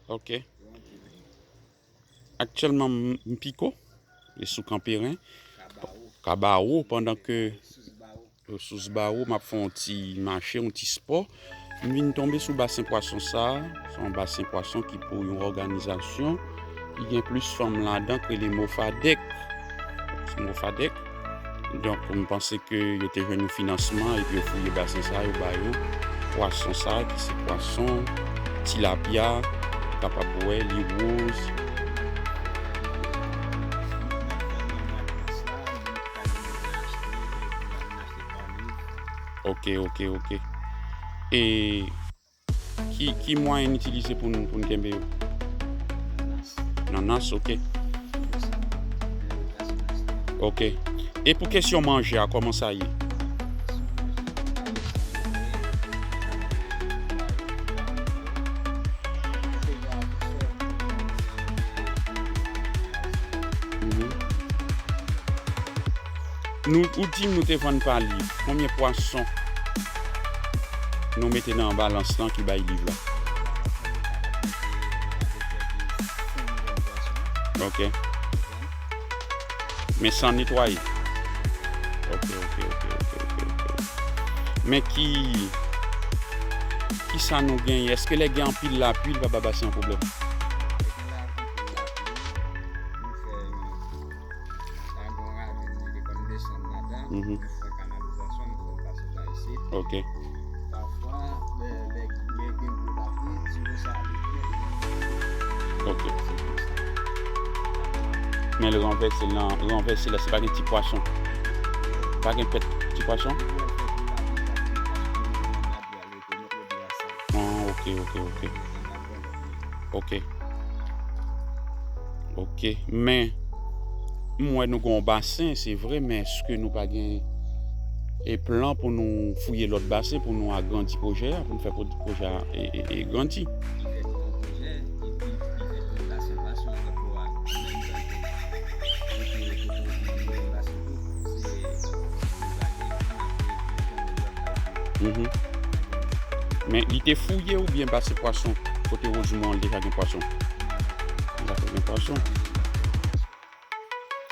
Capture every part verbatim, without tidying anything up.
Ok. Aktyèlman, m, m Piko, e sou Kanperen, Kabawo, pandan ke, e, sous Bawo, m ap fè yon ti mache, yon ti spò. M vin tonbe sou basen pwason sa a. Se yon basen pwason ki pou yon òganizasyon ki gen plis fanm ladan, k rele Mofadek. Se Mofadek. Donk, m panse ke yo te jwenn yon finansman epi yo fouye basen sa, yo ba yo pwason sa, ki se pwason tilapya, ou kapab wè, li woz. Ok, ok, ok. E ki, ki mwayen n itilize pou n, pou n kenbe yo? Nan nas, ok. Ok. E pou kesyon manje a, kòman sa ye? Mhm. Nou, ou di m nou te vann pa liv. Konbyen pwason nou mete nan balans lan ki bay liv la? Ok. Men san netwaye. Ok, ok, ok, ok, ok, ok. Men ki, ki sa nou genyen? Èske lè gen anpil lapli, li pa ba basen an pwoblèm? Mhm. Ok. Ok. Men l ranvèse lan, ranvèse la, se pa gen ti pwason. Pa gen pèt ti pwason? Ah, ok, ok, ok. Ok. Ok. Men, m wè nou gen yon basen, se vre, men èske nou pa gen e plan pou nou fouye lòt basen, pou nou agrandi pwojè a, pou nou fè pwojè a e, e, e grandi? Mhm. Men li te fouye oubyen basen pwason kote Wozmon an li deja gen pwason? Li pa gen pwason.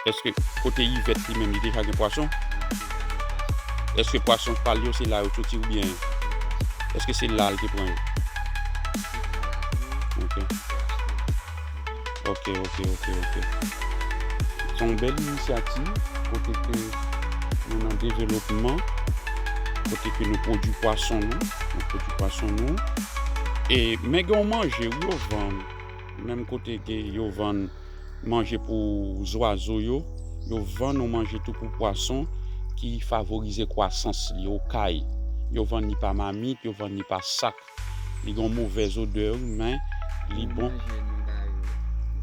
Èske kote Ivèt li menm li deja gen pwason? Èske pwason pa l yo se la yo soti oubyen èske se la l te pran yo? Ok. Ok, ok, ok, ok. Se yon bèl inisyativ kote ke nou nan developman, kote ke nou pwodui pwason nou, nou pwodui pwason nou. E, men gen yon manje wi yo vann, menm kote ke yo vann manje pou zwazo yo, yo vann yon manje tou pou pwason ki favorize kwasans li, okay. Yo vann li pa mamit, yo vann li pa sak. Li gen yon movèz odè, wi, men li bon. Manje nou ba yo.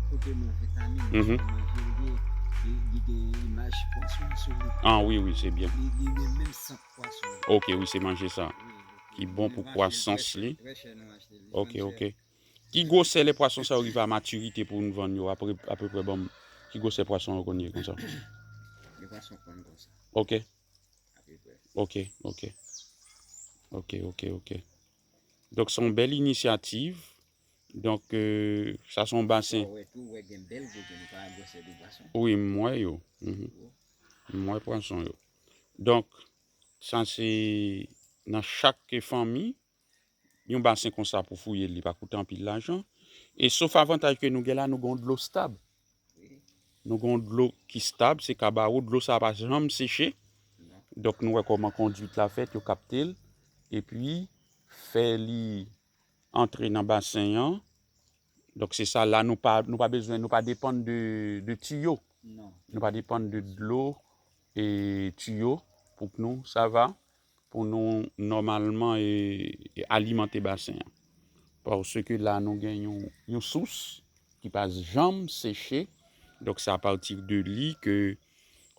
Kote nou vitamin, mhm, manje li ye, li, li gen imaj pwason sou li. Ah, wi, wi, se byen. Li, li gen menm sant pwason. Ok, wi, se manje sa. Wi, wi. Ki bon pou kwasans li. Trè chè, trè chè nou achte li. Ok, ok. Ki gwosè lè pwason sa yo rive a matirite pou n vann yo, apre, apeprè, ban m, ki gwosè pwason yo konn ye konsa? Lè pwason konn konsa. Ok. Apeprè. Ok, ok. Ok, ok, ok. Donk, se yon bèl inisyativ. Donk, euh, sa se yon basen. Ou wè tou, ou wè gen bèl gwo, gen pa gwosè de pwason. Wi, m wè yo. Mhm. M wè pwason yo. Donk, sa se nan chak fanmi, yon basen konsa pou fouye li pa koute anpil lajan. E sof avantaj ke nou gen la, nou gen yon dlo stab. Nou gen yon dlo ki stab, se Kabawo, dlo sa pa janm seche. Donk nou wè kòman kondwit la fèt, yo kapte l, epi fè li antre nan basen an. Donk se sa la, nou pa, nou pa bezwen, nou pa depann de, de tiyo. Non. Nou pa depann de dlo e tiyo pou k nou, sa va, pou nou nòmalman e, e alimante basen an. Paske la nou gen yon, yon sous ki pa janm seche. Donk se apati de li ke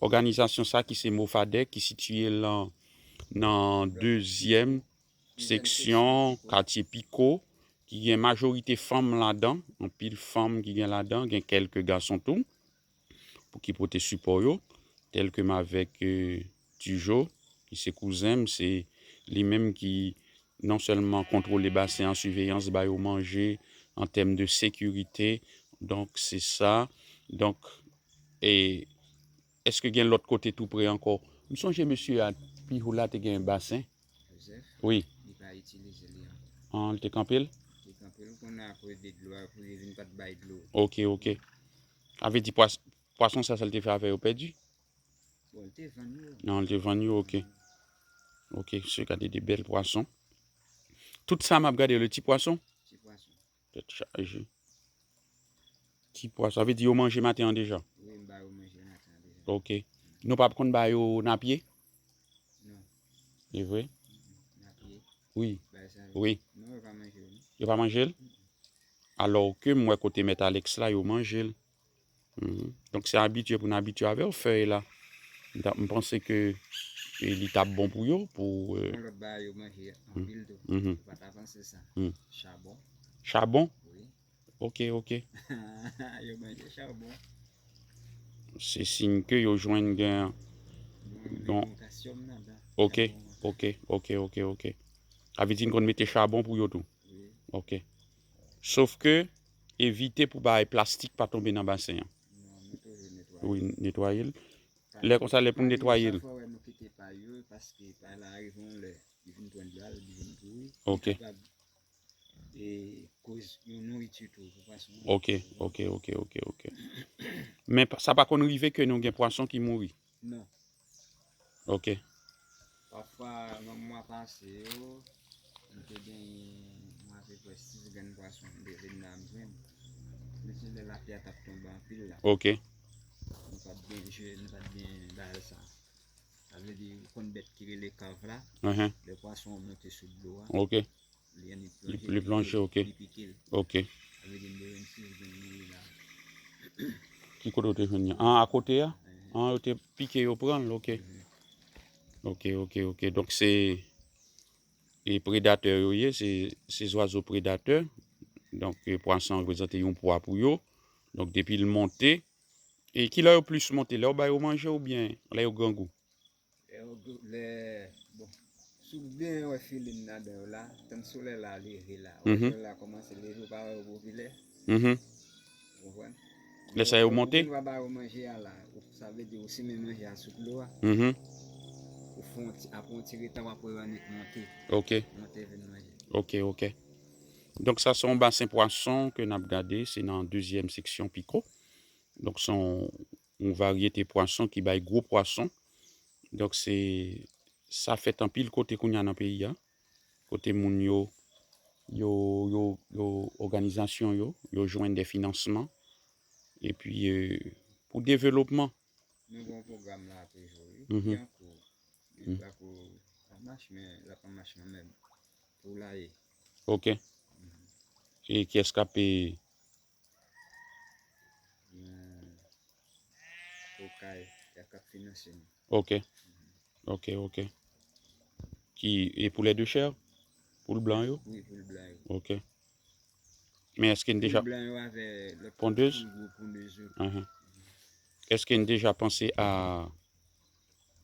òganizasyon sa ki se Mofadek ki sitiye lan, nan dezyèm seksyon katye Piko, ki gen majorite fanm ladan, anpil fanm ki gen ladan, gen kèlke gason tou, pou ki pote sipò yo, tèlke m avèk, euh, Tijo, ki se kouzen m, se li menm ki non sèlman kontwole basen an, siveyans, ba yo manje, an tèm de sekirite. Donk, se sa. Donk, e, èske gen lòt kote tou pre ankò? M sonje mesye a, Pihou la te gen basen. Joseph, wi. Li pa itilize li ankò. An, li te kanpe l? Li kanpe l, konnen apre de dlo a, pou li vin pa t bay dlo. Ok, ok. Sa vle di pwas-, pwason sa, sa l te fè avè yo pèdi? Bon, li te vann yo. Non, li te vann yo, ok. Ok, se gade de bèl pwason. Tout sa m ap gade yo, le ti pwason? Ti pwason. Tèt chaje. Ti pwason, sa vle di yo manje maten an deja? Wi, m ba yo manje maten an deja. Ok. Nou p ap konn ba yo napye? Non. E vre? Napye. Wi. Bay sa yo. Wi. Non, yo pa manje l, non. Yo pa manje l? Alò ke m wè kote mèt Alex la, yo manje l. Mhm. Donk, se abitye pou n abitye avè yo, fèy la. M ta, m panse ke, e, li t ap bon pou yo, pou, e, yon lòt bagay yo manje anpil tou. Mhm. Ou pa ta panse sa. Mm. Chabon. Chabon? Wi. Ok, ok. Yo manje chabon. Se siy ke yo jwenn gen, bon, gen kasyòm nan, ok, chabon. Ok, ok, ok, ok. Sa vle di n konn mete chabon pou yo tou. Wi. Ok. Sof ke, evite pou bagay plastik pa tonbe nan basen an. Non, nou toujou netwaye. Wi, netwaye l. Lè konsa, lè pou n netwaye l. Pafwa, wè, nou kite pay yo, paske pay la rive yon lè, li vin pran dlo a, li vin pouri. Ok. Li kapab, e, koz yon nouriti tou pou pwason an. Ok, ok, ok, ok, ok. Men pa, sa pa konn rive ke nou gen pwason ki mouri? Non. Ok. Pafwa, nan mwa pase yo, m te genyen, mwen, apeprè sis grenn pwason m te vin la m jwenn. Men se lè lapli a t ap tonbe anpil la. Ok. Nou pa t byen jwe, nou pa t byen bay sa. Sa vle di, ou konn bèt ki rele kav la, mhm, lè pwason an monte sou dlo a. Ok. Li, li plonje, ok. Li pike l. Ok. Sa vle di m te jwenn sis grenn mouri la. Ki kote w te jwenn li? An, akote a? Mhm. An, yo te pike, yo pran l, ok. Mhm. Ok, ok, ok. Donk, se, e, predatè yo ye, se, se zwazo predatè. Donk, e, pwason an reprezante yon pwa pou yo. Donk, depi l monte, e kilè yo plis monte? Lè yo ba yo manje oubyen lè yo grangou? Lè yo gou-, lè, bon, si w byen wè filin ladan yo la, tann solèy la leve la. Wè, mhm, solèy la kòmanse leve, ou pa wè yo popilè. Mhm. Ou konprann? Lè sa yo monte? Ou vin pa ba yo manje a la, ou, sa vle di ou simen manje a sou dlo a. Mhm. Ou fè yon ti, apre yon ti retan, w ap wè yo annik monte. Ok. Monte vin manje. Ok, ok. Donk, sa se yon basen pwason ke n ap gade, se nan dezyèm seksyon Piko. Donk, se yon, yon varyete pwason ki bay gwo pwason. Donk, se, sa fèt anpil kote kounye a nan peyi a. Kote moun yo, yo, yo, yo, òganizasyon yo, yo jwenn de finansman. Epi, e, pou developman. Nou gen yon pwogram la toujou, wi, mhm, ki an kou. Li, mhm, pa ko ap mache, men l ap an mache kanmenm. Poulaye. Ok. Mhm. E kiyès k ap, e, yon okay k ap finanse nou. Ok. Ok, ok. Ki, e poulè de chè? Poul blan yo? Wi, poul blan yo. Ok. Men èske n deja... Poul blan yo avè lòt pondez? Poul gwo pondez yo. Ahan. Èske n deja panse a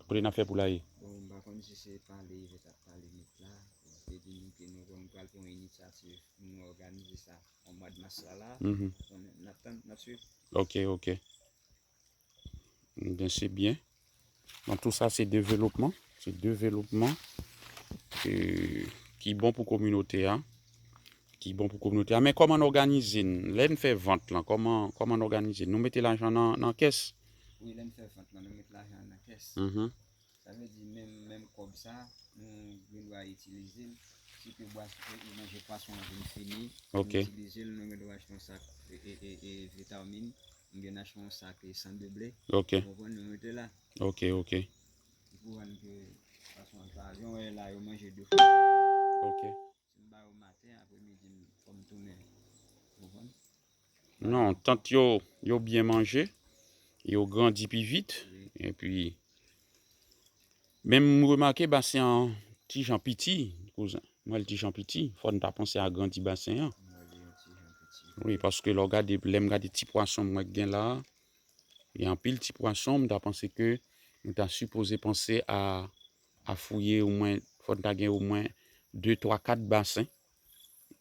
kote n ap fè poulaye? Bon, m pa konn si se pale, se t ap pale nèt la. Bon, te di nou ke nou, nou pral pran yon inisyativ pou nou òganize sa an mwa mas la la. Mhm. N ap tann, n ap swiv. Ok, ok. Ebyen, se byen. Donk, tou sa, se developman. Se developman, e, ki bon pou kominote a. Ki bon pou kominote a. Men kòman n òganize n? Lè n fè vant lan, kòman, kòman n òganize n? Nou mete lajan nan, nan kès? Wi, lè n fè vant lan, nou met lajan nan kès. Mhm. Sa vle di menm, menm kòb sa, nou gen dwa itilize l. Si ke bwa, e, manje pwason an vin fini, ok, nou itilize l, nou gen dwa achte yon sak, e, e, e, e, vitamin, nou gen achte yon sak, e, san de ble. Ok. Ou konprann, nou mete la. Ok, ok. Pou vann ke pwason an pa, jan w wè la, yo manje de fwa. Ok. Si m ba yo maten, apremidi, m, fò m tounen. Ou konprann? Non, tant yo, yo byen manje, yo grandi pi vit, wi, epi, men m remake basen an ti jan piti, kouzen. M wè l ti jan piti, fò n ta panse agrandi basen an. M wè l ti jan piti. Wi, paske lè w gade, lè m gade ti pwason m wè k gen la a, gen anpil ti pwason, m ta panse ke nou ta sipoze panse a, a fouye omwen, fò n ta gen omwen de, twa, kat basen.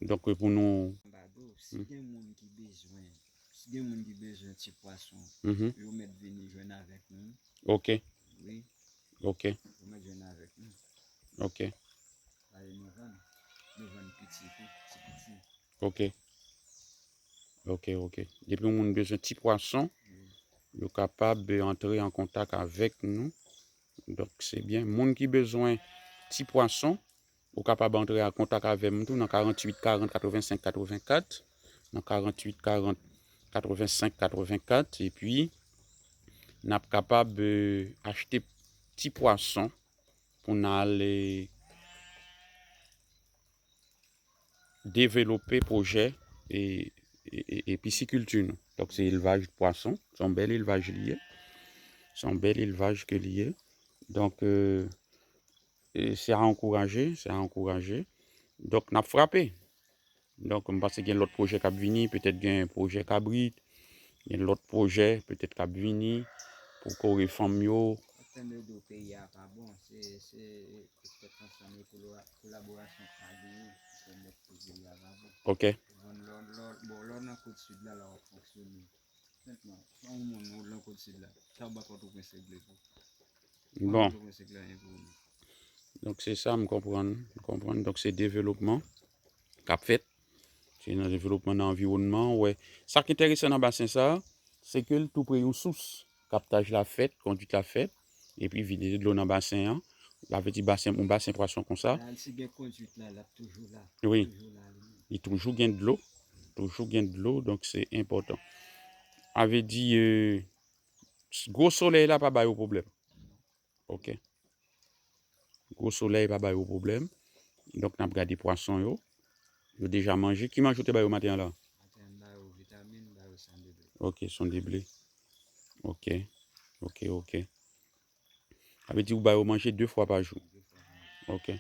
Donk, pou nou... Anba dlo, Si gen moun ki bezwen, si gen moun ki bezwen ti pwason, mhm, yo mèt vini jwenn avèk nou. Ok. Wi. Ok. Yo mèt jwenn avèk nou. Ok. Pale nou vann. Nou vann piti tou, ti piti. Ok. Ok, ok. Depi yon moun bezwen ti pwason, wi, yo kapab, eh, antre an kontak avèk nou. Donk, se byen. Moun ki bezwen ti pwason, ou kapab antre an kontak avè m tou nan karanntuit karant katrevensenk katrevenkat, nan karanntuit karant katrevensenk katrevenkat, epi n ap kapab, eh, achte ti pwason pou n al, eh, develope pwojè e, e, e, e pisikilti nou. Donk, se elvaj pwason. Se yon bèl elvaj li ye. Se yon bèl elvaj ke li ye. Donk, eh, e se a ankouraje, se a ankouraje. Donk, n ap frape. Donk, m panse gen lòt pwojè k ap vini, petèt gen pwojè kabrit, gen lòt pwojè petèt k ap vini pou kore fanm yo. Tande yo di w peyi a pa bon, se, se Tèt ansanm e kolo-, kolaborasyon k pa genyen pou pèmèt ke peyi a va bon. Ok. Bon, lò, lò, bon, lò nan kot sid la, la w ap fonksyone. Mentnan, yon moun ou nan kot sid la, sa w ba Pòtoprens regle pou. Bon. Pòtoprens regle anyen pou ou. Donk, se sa, m konprann, m konprann. Donk, se developman k ap fèt. Se nan developman nan anviwònman, wè. Sa k enteresan nan basen sa a, se ke l tou pre yon sous. Kaptaj la fèt, kondwit la fèt, epi vide dlo nan basen an. Sa vle di basen, yon basen pwason konsa. La, si gen kondwit la, l ap toujou la. Wi. Toujou la, li menm. Li toujou gen dlo. Toujou gen dlo, donk se enpòtan. Sa vle di, eh, gwo solèy la pa ba yo pwoblèm. Ok. Gwo solèy pa ba yo pwoblèm. Donk, n ap gade pwason yo. Yo deja manje. Ki manje w te ba yo maten an la? Maten an, m ba yo vitamin, m ba yo sonde ble. Ok, sonde ble. Ok. Ok, ok. Sa vle di ou ba yo manje de fwa pa jou. De fwa pa jou. Ok.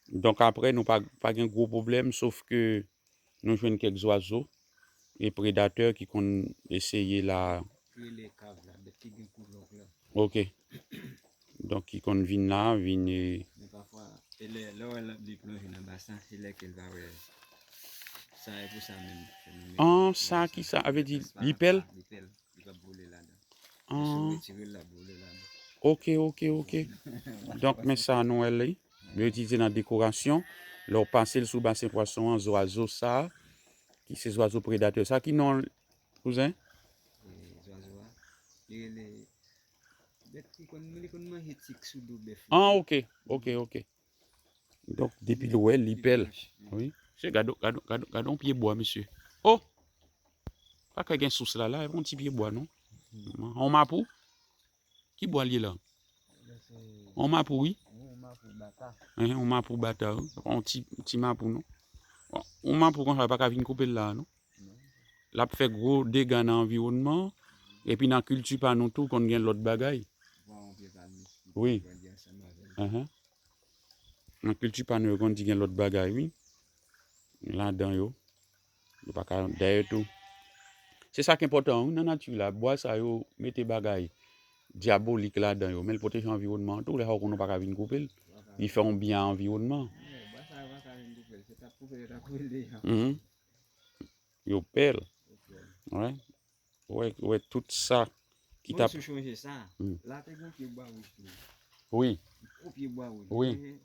Donk, apre, nou pa, pa gen gwo pwoblèm, sof ke nou jwenn kèk zwazo e predatè ki konn eseye la. Rele kav la, bèt ki gen kou lòk la. Ok. Donk, ki konn vin la, vin, eh, men pafwa, e lè, lè w wè l ap deplonje nan basen, se lè ke l pa wè sa, e pou sa menm. An, sa ki sa, sa vle di, li pèl? Li pèl, li p ap vole ladan. An. Si w retire l, l ap vole ladan. Ok, ok, ok. Donk, men sa, nou wè l, li. Yo itilize nan dekorasyon. Lè w pase l sou basen pwason an, zwazo sa, ki se zwazo predatè sa, ki non l, kouzen? E, zwazo a, li rele, bèt ki konn, li konn manje tik sou do bèf yo. An, ok, ok, ok. Donk, depi l wè l, li pèl. Wi. Se gade, gade, gade, gade yon pye bwa, mesye. Oh! Pa ka gen sous la, la, e pa yon ti pye bwa, non? Yon mapou? Ki bwa l ye la? Yon mapou, wi. Yon mapou bata. Enhen, yon mapou bata, wi. Se pa yon ti, ti mapou, non. Yon mapou konsa, yo pa ka vin koupe l la, non. L ap fè gwo dega nan anviwònman an. Epi nan kilti pa nou tou, konn gen lòt bagay. Wi. Enhen. Nan kilti pa nou, yo konn di gen lòt bagay, wi. Ladan yo. Yo pa ka, dayè tou. Se sa k enpòtan, wi, nan nati la. Bwa sa yo mete bagay dyabolik ladan yo. Men l pwoteje anviwònman an tou. Lè sa w konnen w pa ka vin koupe l. Li fè yon byen a anviwònman an. Bwa sa yo pa ka vin koupe l. Se t ap koupe yo t ap rele. Mhm. Yo pèl. Yo pèl. Wè. Wè, wè, tout sa ki t ap. Mwen sou chonje sa. Hmm. La te gen pye bwa wouj tou. Wi. Gwo pye bwa wouj. Wi.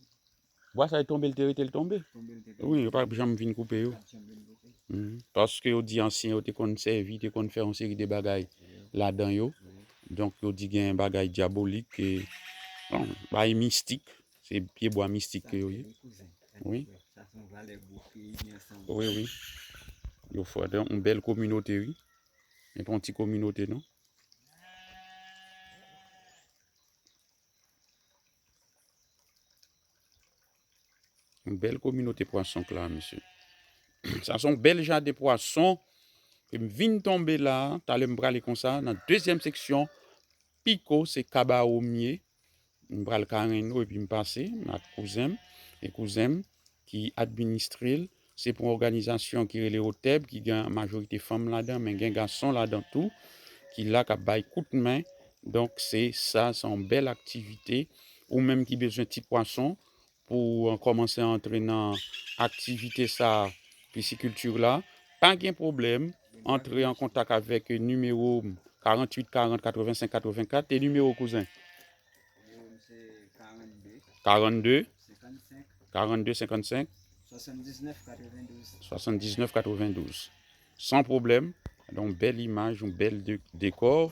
Bwa sa yo tonbe, l te rete, l tonbe. Tonbe, l te tonbe. Wi, yo pa janm vin koupe yo. Pa janm vin koupe. Mhm. Paske yo di ansyen yo te konn sèvi, te konn fè yon seri de bagay ladan yo. Wi. Donk, yo di gen bagay dyabolik, e, bon, bagay mistik. Se pye bwa mistik ke yo ye. Wi. Sa se yon valè gwo peyi, men ansanm. Wi, wi. Yo fòde yon bèl kominote, wi. E pa yon ti kominote, non. Yon bèl kominote pwason k la, mesye. Sa se yon bèl jaden pwason ke m vin tonbe la. Talè m prale konsa nan dezyèm seksyon. Piko, se Kabawo m ye. M pral Karenno epi m pase, m ak kouzen m. E kouzen m ki administre l. Se pou yon òganizasyon ki rele OTEB, ki gen majorite fanm ladan, men gen gason ladan tou, ki la, k ap bay kout men. Donk, se sa, se yon bèl aktivite. Ou menm ki bezwen ti pwason pou, euh, kòmanse antre nan aktivite sa, pisikilti la. Pa gen pwoblèm, antre an kontak avèk nimewo karanntuit karant katrevensenk katrevenkat. E nimewo, kouzen? Nimewo m se karannde, Karannde, senkannsenk, karannde, senkannsenk, swasanndiznèf, katrevendouz. Swasanndiznèf katrevendouz. San pwoblèm. Donk, bèl imaj, yon bèl de- dekò.